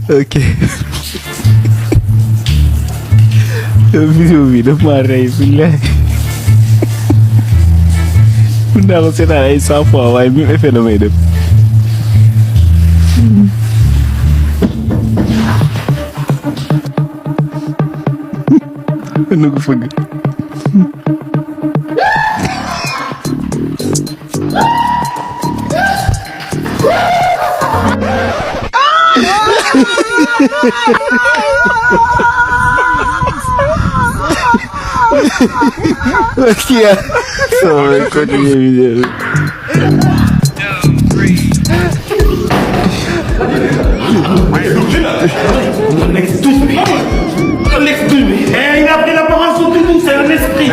ok vidéo bi daf maa rey billahi mun naa ko seetaan ay 100 fois waaye même effet la may def na ko fëgg Kia sama continuer vidéo il a pris l'apparence de tout, c'est un esprit.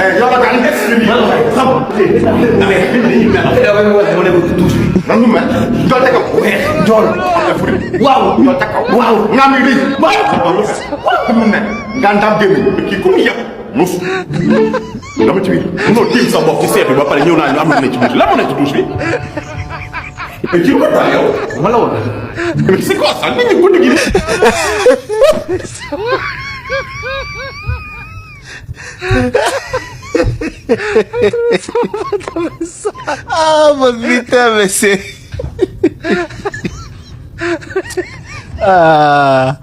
C'est quoi ça? ah mon putain mais c'est ah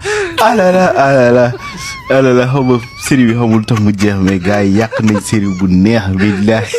là là xaw ma série bi xamul tax mu jeex mais gars yi yàq nañ série bu neex billahi